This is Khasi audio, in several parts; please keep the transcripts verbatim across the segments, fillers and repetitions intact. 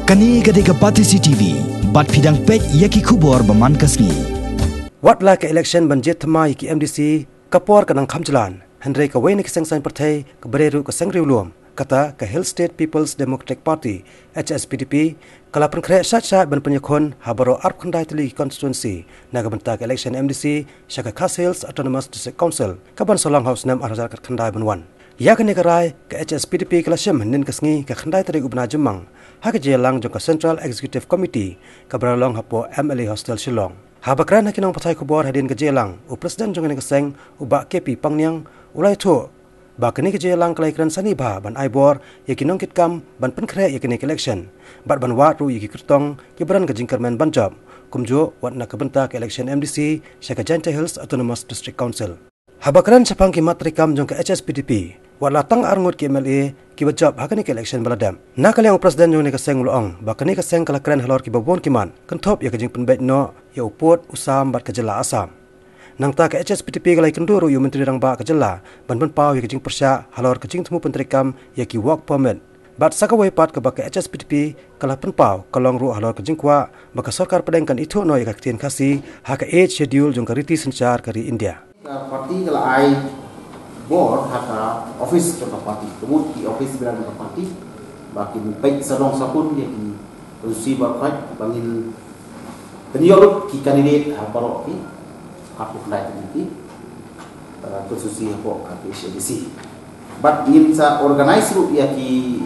Kane ka dei ka Batesi T V, bad phi dang peit ïa ki khubor ba man ka sngi. Wat la ka election ban jied thymmai ïa ki M D C, ka por ka nang kham jlan, hynrei kawei na ki seng saiñ pyrthei kaba dei ruh ka seng riewlum, kata ka Hill State People's Democratic Party, H S P D P, ka la pynkhreh shat shat ban pynïakhun ha baroh arphew khyndai tylli ki constituency na ka bynta ka election M D C sha ka Khasi Hills Autonomous District Council, kaban sa long ha u snem ar hajar khatkhyndai ban wan. Ïa kane ka rai ka H S P D P ka la shim hynnin ka sngi, ka khyndai tarik u bnai Jymmang, ha ka jingïalang jong ka Central Executive Committee kaba la long hapoh M L A Hostel Shillong. Haba kren ha ki nongpathai khubor hadien ka jingïalang, u President jong kane ka seng, u Bah K P Pangniang, u la ïathuh ba kane ka jingïalang ka la ïakren sani bha ban ai bor ïa ki nongkitkam ban pynkhreh ïa kane ka election, bad ban wad ruh ïa ki kyrtong kiba don ka jingkyrmen ban jop, kumjuh wat na ka bynta ka election M D C sha ka Jaintia Hills Autonomous District Council. Haba kren shaphang ki mat treikam jong ka H S P D P, wat la tang ar ngut ki M L A kiba jop ha kane ka election ba la dep. Na ka liang u President jong kane ka seng u la ong ba kane ka seng ka la kren halor kiba bun ki mat, kynthup ïa ka jingpynbeit noh ïa u pud, u sam bad ka jylla Assam. Nangta ka H S P D P ka la ïakynduh ruh ïa u Myntri Rangbah ka jylla ban pynpaw ïa ka jingpyrshah halor ka jingthmu pyntreikam ïa ki work permit. Bad sa kawei pat kaba ka H S P D P ka la pynpaw ka long ruh halor ka jingkwah ba ka sorkar pdeng kan ithuh noh ïa ka ktien Khasi ha ka Eighth Schedule jong ka riti synshar ka ri India. Ka party ka la ai bor ha ka office jong ka party, ka mut ki office bearer jong ka party, ba kin peit sawdong sawkun ïa ki constituency baroh khoit, ba ngin pynïoh lut ki candidate ha baroh ki, ha baroh ki, uh, constituency hapoh ka H S P D C. Bad ngin sa organize ruh ïa ki,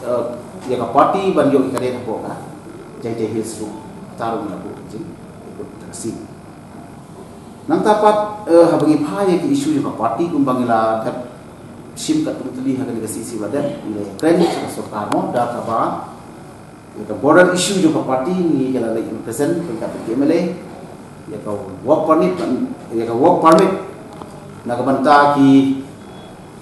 uh, ïa ka party ban ïoh ki candidate hapoh ka Jaintia Hills ruh, kata ruh ngin ïa buh jingpynbeit. Nangta pat, eh, haba ngi phai ïa ki issue jong ka party kumba ngi la dep shim katkum tylli ha kane ka C C ba dep, ngi la kren sha ka sorkar mo, da kaba ïa ka border issue jong ka party ngi la leit represent ryngkat ki M L A, ïa ka work permit, ïa ka work permit na ka bynta ki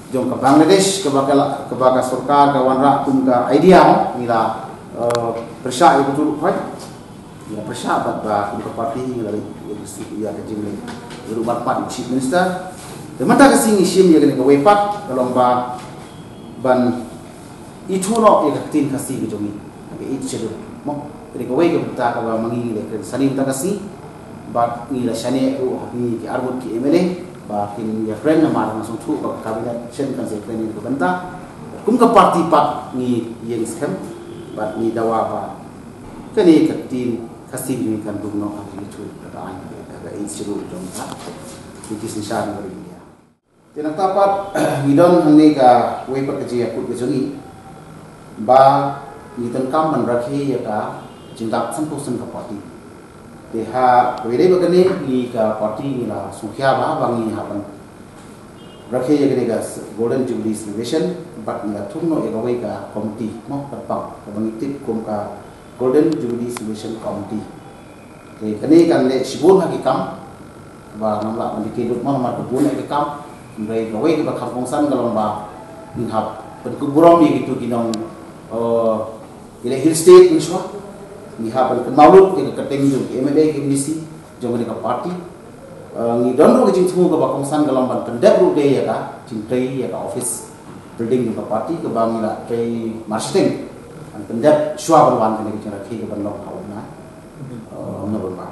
jong ka Bangladesh, kaba ka la, kaba ka sorkar ka wanrah kum ka idea mo, ngi la, eh, pyrshah ïa ka tu ruh. Ngi la pyrshah bad ba kum ka party ngi la leit ïa ka jing, ïa ka jingïaroh marpat u Chief Minister. Te mynta ka sngi ngi shim ïa kane kawei pat, ka long ba ban ithuh noh ïa ka ktien Khasi ka jong ngi ha ka Eighth Schedule mo. Kane kawei ka bynta kaba ma ngi ngi la kren sani mynta ka sngi, bad ngi la shaniah ruh ha ngi ki arngut ki M L A ba kin ïakren namar nga sngewthuh ba ka cabinet shen kan sa ïakren ïa ka bynta. Kum ka party pat ngi ïeng skhem bad ngi dawa ba kane ka ktien Khasi ngi kan rung noh ha ka ithuh ka aiñ ka, ka institute jong ka, ka institution ka ri India. Te nangta pat ngi don hangne kawei pat ka jingïakut ka jong ngi ba ngi donkam ban rakhe ïa ka jingdap sanphew percent ka party. Te ha kawei dei ba kane ngi ka party ngi la sngewkhia ba, ba ngi hap ban rakhe ïa kane ka Golden Jubilee Celebration, bad ngi la thung noh ïa kawei ka committee mo, kyrpang, kaba ngi tip kum ka Golden Jubilee Celebration Committee. Te kane kan leh shibun ha ki kam ba ngam lah ban detail lut mo namar ka bun ïa ki kam. Hynrei kawei kaba kham kongsan ka long ba ngin hap pynkup burom ïa kitu ki nong, eh, ki leh Hill State mynshuwa. Ngi hap ban kynmaw lut ïa ka kyrteng jong ki M L A, ki M D C jong kane ka party. Eh, ngi don ruh ka jingthmu kaba kongsan ka long ban pyndep ruh de ïa ka jingtrei ïa ka office building jong ka party kaba ngi la trei marshiteng ban pyndep shuwa ban wan kane ka jingrakhe kaban long ha u bnai, eh, November.